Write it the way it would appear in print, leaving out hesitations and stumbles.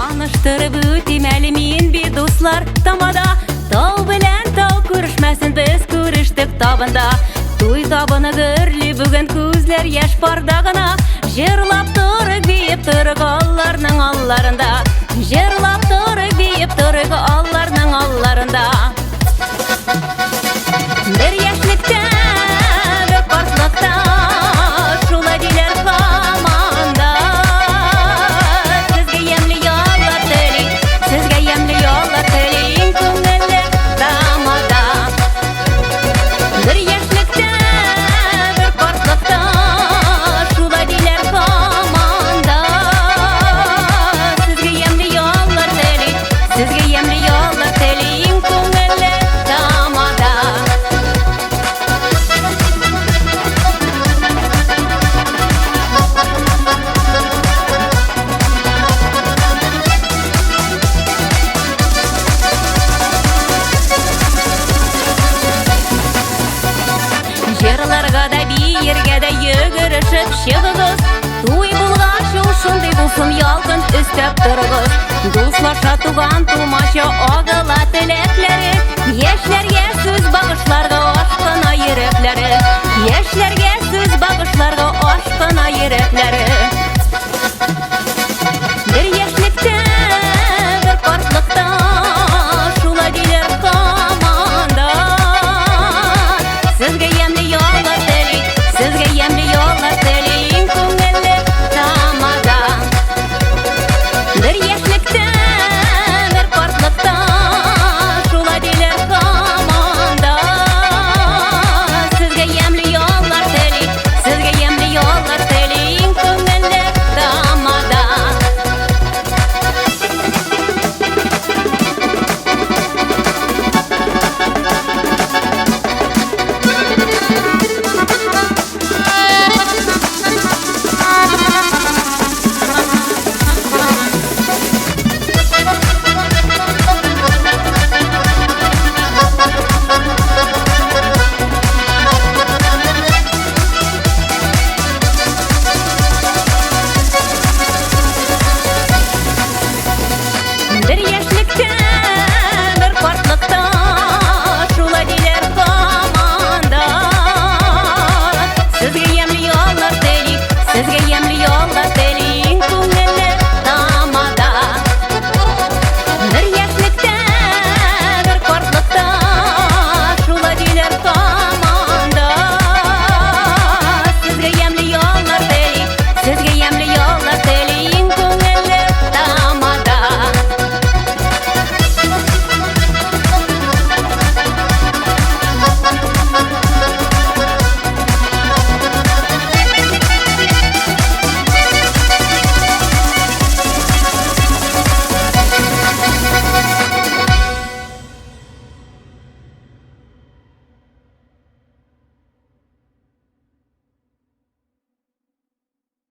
Таныштырып үтим әле мин бит, дуслар, тамада. Тау белән тау күрешмәсен, без күрештек табында. Туй табыны гөрли бүген, күзләр яшь парда гына. Җырлап торык, биеп торык алларның алларында. Җырлап торык, биеп торык алларның алларында. Бер яшьлектә, бер картлыкта, шулай диләр һаман да. Сезгә ямьле яллар телим, сезгә ямьле яллар телим, күңелле тамада. Бер яшьлектә, бер картлыкта, шулай диләр һаман да. Сезгә ямьле яллар телим, сезгә ямьле яллар телим, күңелле тамада. Җырларга да, биергә дә йөгерешеп чыгыгыз. Туй булгач, ул шундый булсын, ялкын өстәп торыгыз. Дуслаша туган тумача, агыла теләкләре. Яшьләргә сүз багышларга ашкына йөрәкләре. Яшьләргә сүз багышларга ашкына йөрәкләре.